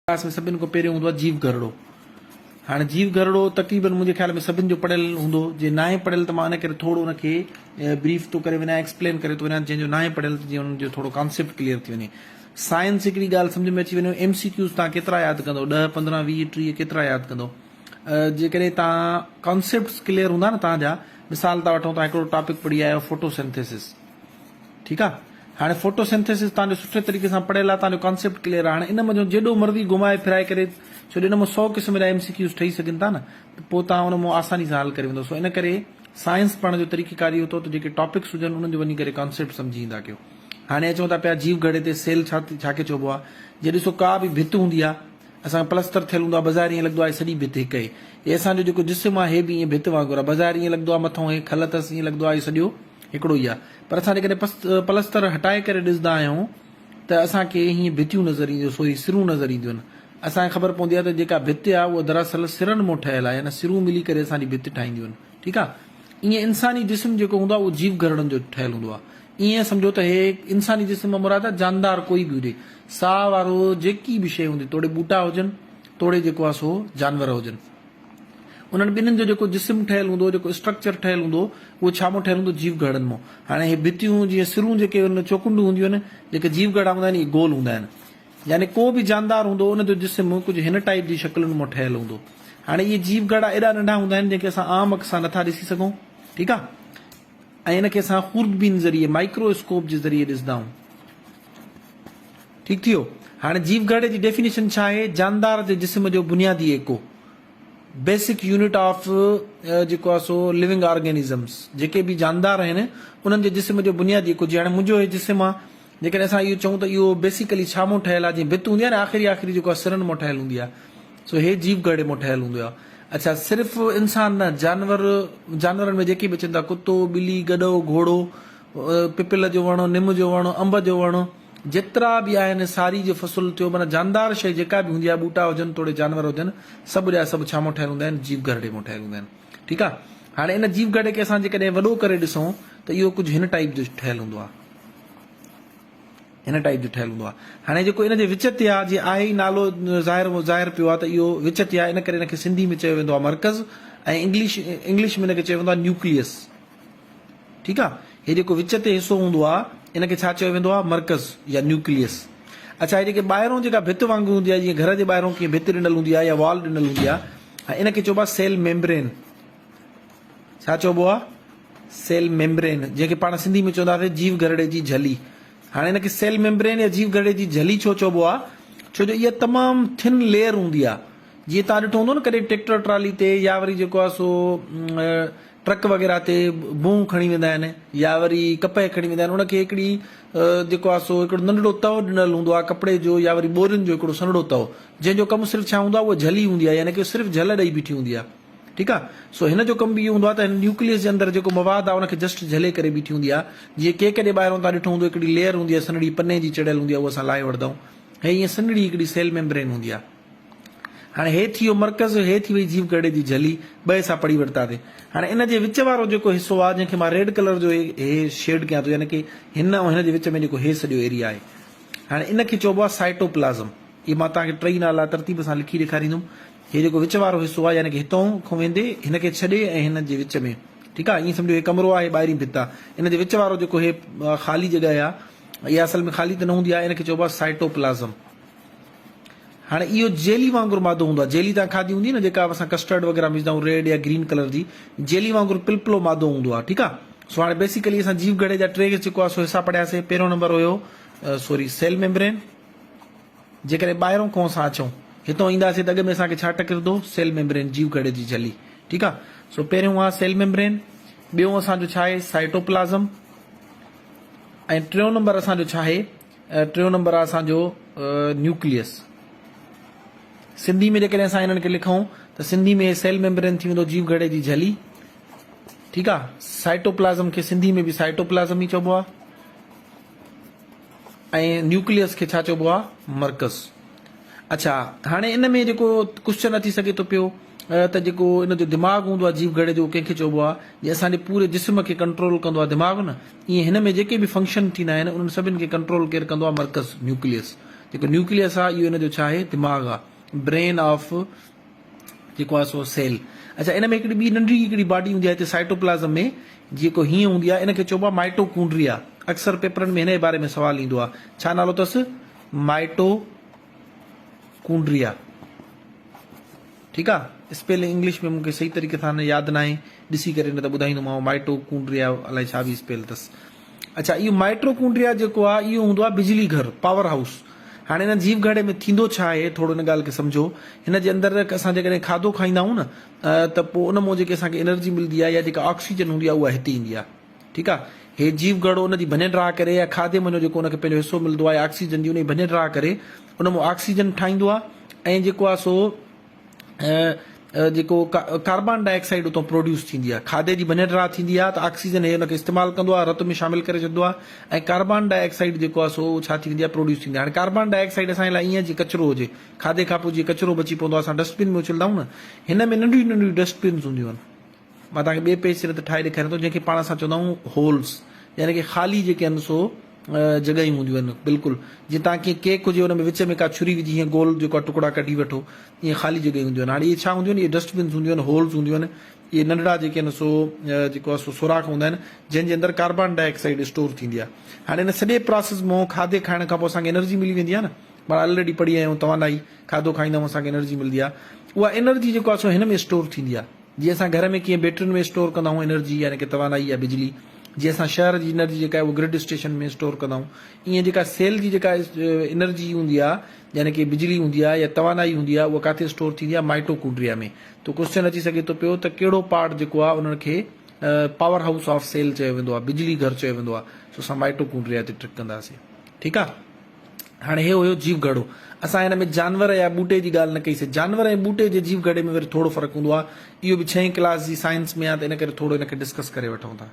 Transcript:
Class ۾ سڀن کان پهريون هوندو آهي جيو گهرڙو. هاڻي جيو گهرڙو تقريبن منهنجي خيال ۾ سڀن جو پڙهيل هوندو، جي ناهي پڙهيل ته مان ان ڪري ٿورو ان کي بريف ٿو ڪري وڃان، ايڪسپلين ڪري ٿو وڃان جنهن جو ناهي پڙهيل ته جيئن انهن جو ٿورو ڪانسيپٽ ڪليئر ٿي وڃي. سائنس هڪڙي ڳالهه سمجهه ۾ اچي وڃي ايم سي ڪيوز توهان ڪيترا ياد ڪندو ڏهه 15 20 30 ڪيترا ياد ڪندو جيڪڏهن توهان ڪانسيپٽس ڪليئر هوندا نه توهان جا مثال ٿا وٺون توهان هڪڙو ٽاپڪ پڙهي آيا آهيو فوٽو سنٿيسس ٺيڪ آ هاڻي فوٽو سنٿيسز توهان جو سٺي طريقي سان پڙهيل آ توهان جو ڪانسيپٽ ڪليئر آ هاڻي ان منجهون جيڏو مرضي گهمائي ڦرائي ڪري ڇو جو ان مان سو قسم جا ايم سي ڪيوز ٺهي سگهن ٿا نه ته پوء توهان ان مان آساني سان حل ڪري ويندو سو ان ڪري سائنس پڙهڻ جو طريقي ڪار اهو اٿو ته جيڪي ٽاپڪس هجن انهن جو وڃي ڪري ڪانسيپٽ سمجهي ايندا ڪيو هاڻي اچون ٿا پيا جيو گهڙي تي سيل ڇا ڇا کي چئبو آ جي ڏسو ڪا به ڀت هوندي آ اسان کي پلستر ٿيل هوندو آ بظاهر ائين لڳندو آهي سڄي ڀت هڪ اهي هي اسان جو جيڪو جسم آ هي به ائين ڀت وانگر آ بظاهر ائين لڳندو آ مٿئون هي کل اٿس ائين لڳندو آ هي سڄو هڪڙو ئي آ پر اسان جيڪڏهن پلستر هٽائي ڪري ڏسندا آهيون ته اسان کي هيئن ڀتيون نظر اينديون سوري سرون نظر اينديون آهن اسان کي خبر پوندي آهي ته جيڪا ڀت آ اها دراصل سرن مون ٺهيل آهي يعني سرون ملي ڪري اسان جي ڀت ٺاهينديون آهن ٺيڪ آ ائين انساني جسم جيڪو هوندو آهي اهو جيو گهرڙن جو ٺهيل هوندو آهي ائين سمجهو ته هي انساني جسم مان مراد آهي جاندار ڪوئي به هجي ساهه وارو جيڪي به شيء هوندي توڙي ٻوٽا هجن توڙي جيڪو آهي سو جانور هجن انهن ٻنهين جو جيڪو جسم ٺهيل هوندو جيڪو اسٽرڪچر ٺهيل هوندو اهو ڇا مون ٺهيل هوندو جيو گهرڙن مون هاڻي هي ڀتيون جيئن سرون جيڪي ان چوڪنڊون هونديون آهن جيڪي جيو گهرڙا هوندا آهن اهي گول هوندا آهن يعني ڪو به جاندار هوندو ان جو جسم ڪجهه هن ٽائيپ جي شڪلن مان ٺهيل هوندو. هاڻي اهي جيو گهرڙا ايڏا ننڍا هوندا آهن جنهن کي اسان عام اک سان نٿا ڏسي سگهون ٺيڪ آهي ۽ ان کي اسان خوردبين ذريعي مائڪرو اسڪوپ جي ذريعي ڏسندا آهيون. ٺيڪ ٿي ويو. هاڻي جيو گهرڙي جي ڊيفينيشن ڇا آهي؟ جاندار جي جسم جو بنيادي ايڪو، Basic Unit of، جيڪو آهي سو Living Organisms، جيڪي به جاندار آهن انهن جي جسم جو بنيادي ايڪو جيئن هاڻي منهنجو هي جسم آهي جيڪڏهن اسان اهو چئون ته اهو بيسيڪلي ڇا مون ٺهيل آهي جيئن ڀت هوندي آهي نه آخري آخري جيڪو آهي سرن مون ٺهيل هوندي آهي سو هي جيو گهرڙي مون ٺهيل هوندو آهي اڇا صرف انسان نه جانور جانورن ۾ جيڪي به اچن ٿا ڪتو ٻلي گڏهو گهوڙو پپل جو وڻ نم جو وڻ انب جو وڻ جيترا به آهن ساري جو فصل ٿيو معنيٰ جاندار شيء جيڪا به هوندي آهي ٻوٽا هجن توڙي جانور هجن سڀ جا سڀ ڇا مون ٺهيل هوندا آهن جيو گهرڙي مون ٺهيل هوندا آهن ٺيڪ آهي هاڻي ان جيو گهرڙي کي اسان جيڪڏهن وڏو ڪري ڏسون ته اهو ڪجهه هن ٽائيپ جو ٺهيل هوندو آهي هن ٽائيپ جو ٺهيل هوندو آهي. هاڻي جيڪو ان جي وچ تي آهي جيئن آهي ئي نالو ظاهر ظاهر پيو آهي ته اهو وچ تي آهي ان ڪري ان کي سنڌي ۾ چيو ويندو آهي مرڪز ۽ انگلش انگلش ۾ ان کي چيو ويندو آهي نيوڪليس ٺيڪ آهي هي جيڪو وچ تي حصو هوندو آهي ان کي ڇا چيو ويندو آهي مرڪز يا نيوڪليس اڇا هي جيڪي ٻاهرون جيڪا ڀت وانگر هوندي آهي جيئن گهر جي ٻاهرون ڪيئن ڀت ڏنل هوندي آهي يا وال ڏنل هوندي آهي ان کي چئبو آهي سيل ميمبرين ڇا چئبو آ؟ سيل ميمبرين جنهن کي پاڻ سنڌي ۾ چونداسين جيو گهرڙي جي جهلي. هاڻي ان کي سيل ميمبرين يا جيو گهرڙي جي جهلي ڇو چئبو آ؟ ڇو جو اها تمام ٿن ليئر هوندي آ. جيئن توهان ڏٺو هوندو نه ڪڏهن ٽريڪٽر ٽرالي تي يا وري جيڪو آ سو ٽرڪ وغيره تي بونهه کڻي ويندا آهن يا وري ڪپهه کڻي ويندا آهن ان کي هڪڙي جيڪو آ سو هڪڙو ننڍڙو تهه ڏنل هوندو آ ڪپڙي جو يا وري ٻورين جو هڪڙو سنهڙو تهه جنهن جو ڪم صرف ڇا هوندو آ اها جهلي هوندي آ يعني ڪي صرف جهل ڏئي بيٺي هوندي آ. ٺيڪ آ سو هن جو ڪم به اهو هوندو آ ته هن نيوڪليس جي اندر جيڪو مواد آ ان کي جسٽ جهلي ڪري بيٺي هوندي آ جيئن ڪيڪ جي ٻاهرون توهان ڏٺو هوندو هڪڙي ليئر هوندي آ سنهڙي پني جي چڙهيل هوندي آ اهو اسان لاهي وٺندا آهيون هي ائين سنهڙي هڪڙي سيل ميمبرين هوندي آ هاڻي هي ٿي ويو مرڪز هي ٿي وئي جيو گهرڙي جي جهلي ٻه حصا پڙهي ورتاسين هاڻي ان جي وچ وارو جيڪو حصو آ جنهن کي مان ريڊ ڪلر جو هي شيڊ ڪيان ٿو يعني ڪي هن ۽ هن جي وچ ۾ جيڪو هي سڄو ايريا آهي هاڻي ان کي چئبو آ سائٽوپلازم اهي مان توهان کي ٽئي نالا ترتيب سان لکي ڏيکاريندم. هي جيڪو وچ وارو حصو آهي يعني ڪي هتئون کان ويندي هن کي ڇڏي ۽ هن جي وچ ۾ ٺيڪ آهي ائين سمجهو هي ڪمرو آهي ٻاهرين ڀت آهي ان جي وچ وارو جيڪو هي خالي جڳهه آهي اها اصل ۾ خالي ته نه هوندي آهي ان کي چئبو آهي سائٽوپلازم. هاڻي اهو جيلي وانگر مادو هوندو آهي جيلي توهان کاڌي هوندي نه جيڪا اسان ڪسٽرڊ وغيره ۾ وجهندا آهيون ريڊ يا گرين ڪلر جي جيلي وانگر پلپلو مادو هوندو آهي ٺيڪ آهي سو هاڻي بيسيڪلي اسان جيو گهڙي جا ٽي جيڪو آهي سو حصا پڙهياسين پهريون نمبر هيو سوري سيل ميمبرين جيڪڏهن ٻاهرون ڪون سان اچون، هتون اينداسين ته اڳ ۾ اسان کي ڇا ٽڪرندو؟ سيل ميمبرين، جيو گهڙي جي جهلي. ٺيڪ آ؟ سو پهريون آ سيل ميمبرين، ٻيون اسان جو ڇا آهي؟ سائٽوپلازم ۽ ٽيون نمبر اسان جو ڇا آهي؟ ٽيون نمبر آ اسان جو نيوڪليس. سنڌي ۾ جيڪڏهن اسان انهن کي لکون ته سنڌي ۾ سيل ميمبرين ٿي ويندو جيو گهڙي جي جهلي. ٺيڪ آ؟ سائٽوپلازم کي سنڌي ۾ به سائٽوپلازم ئي چئبو آ. ۽ نيوڪليس کي ڇا چئبو آ مرڪز. اڇا هاڻي ان ۾ جيڪو ڪوشچن اچي سگهي ٿو پيو ته جيڪو ان جو دماغ هوندو آ جيو گهڙي جو ڪنهن کي چئبو آ جي اسان جي پوري جسم کي ڪنٽرول ڪندو آ دماغ نه ائين هن ۾ جيڪي به فنڪشن ٿيندا آهن انهن سڀن کي ڪنٽرول ڪير ڪندو آ مرڪز نيوڪليس جيڪو نيوڪليس آ اهو ان جو ڇا آهي دماغ آ برين آف جيڪو آ سو سيل. اڇا ان ۾ هڪڙي ٻي ننڍڙي هڪڙي باڊي هوندي آ هتي سائٽوپلازم ۾ جيڪو هيئن هوندي آ ان کي چئبو آ مائٽوڪونڊريا. اڪثر پيپرن ۾ هن جي باري ۾ سوال ايندو آ. ڇا نالو اٿس؟ مائٽوڪونڊريا. ٺيڪ آ اسپيلنگ انگلش ۾ مونکي صحيح طريقي سان ياد ناهي ڏسي ڪري نه ته ٻڌائيندومانو مائٽوڪونڊريا الائي ڇا به اسپيل اٿس. اڇا اهو مائٽوڪونڊريا جيڪو آهي اهو هوندو آهي بجلي گهر، پاور هائوس. هاڻي هن جيو گهڙي ۾ ٿيندو ڇا آهي ٿورو ان ڳالهه کي سمجهو. هن جي اندر اسان جيڪڏهن کاڌو کائيندا آهيون نه ته پوء ان مون جيڪي اسان کي انرجي ملندي آهي يا جيڪا آڪسيجن هوندي آهي اها هتي ايندي آهي. ٺيڪ آهي. هي جيو گهڙو ان جي ڀڃ ڊاهه ڪري يا کاڌي منجهو جيڪو ان کي پنهنجو حصو ملندو آهي آڪسيجن جي ان جي ڀڃ ڊاهه ڪري ان مون آڪسيجن ٺاهيندو آهي ۽ جيڪو آهي سو جيڪو ڪاربان ڊاء آڪسائيڊ اتان پروڊيوس ٿيندي آهي کاڌي جي ڀڃ ڊاهه ٿيندي آهي ته آڪسيجن هي ان کي استعمال ڪندو آهي رت ۾ شامل ڪري ڇڏندو آهي ۽ ڪاربان ڊاء آڪسائيڊ جيڪو آهي سو ڇا ٿي ويندي آهي پروڊيوس ٿيندي آهي هاڻي ڪاربان ڊاء آڪسائيڊ اسان جي لاء ائين جيئن ڪچرو هجي کاڌي کان پوء جيئن ڪچرو بچي پوندو آهي اسان ڊسٽ بن ۾ اڇلندا آهيون نه هن ۾ ننڍيون ننڍيون ڊسٽ بنز هونديون آهن مان توهان کي ٻئي پيج تي ٺاهي ڏيکاريان ٿو جنهن کي پاڻ اسان چوندا آهيون هولز يعني ڪي خالي جيڪي آهن سو جڳهيون هونديون آهن بلڪل جيئن توهان ڪيئن ڪيڪ هجي ان ۾ وچ ۾ ڪا ڇري وجهي هيئن گول جيڪو آهي ٽڪڙا ڪڍي وٺو ائين خالي جڳهيون هونديون آهن هاڻي اهي ڇا هونديون آهن اهي ڊسٽ بنز هونديون آهن هولز هونديون آهن اهي ننڍڙا جيڪي آهن سو جيڪو آهي سو سوراخ هوندا آهن جنهن جي اندر ڪاربان ڊاء آڪسائيڊ اسٽور ٿيندي آهي هاڻي ان سڄي پراسيس مون کاڌي کائڻ کان پوء اسان کي انرجي ملي ويندي آهي نه پاڻ آلريڊي پڙهي آيا آهيون توانائي کاڌو کائيندا آهيون اسان کي انرجي ملندي آهي اها انرجي جيڪو آهي سو هن ۾ اسٽور ٿيندي آهي جيئن اسان گهر ۾ ڪيئن بيٽرين ۾ اسٽور ڪندا آهيون انرجي يعني ڪي توانائي يا بجلي جيئن اسان شهر جي انرجي جيڪا آهي اها گرڊ اسٽيشن ۾ اسٽور ڪندا آهيون ائين جيڪا سيل جي جيڪا انرجي هوندي آهي يعني ڪي بجلي هوندي آهي يا توانائي هوندي آهي اها ڪاٿي اسٽور ٿيندي آهي مائٽوڪونڊريا ۾ تو ڪوسچن اچي سگهي ٿو پيو ته ڪهڙو پارٽ جيڪو آهي انهن کي پاور هائوس آف سيل چيو ويندو آهي بجلي گهر چيو ويندو آهي سو اسان مائٽوڪونڊريا تي ٽرڪ ڪنداسين ٺيڪ آهي هاڻي هي هيو جيو گهڙو. اسان هن ۾ جانور يا ٻوٽي جي ڳالهه نه ڪئي سي. جانور ۽ ٻوٽي جي جيو گهڙي ۾ وري ٿورو فرق هوندو آهي. اهو به ڇهين ڪلاس جي سائنس ۾ آهي ته ان ڪري ٿورو ان کي ڊسڪس ڪري وٺون ٿا.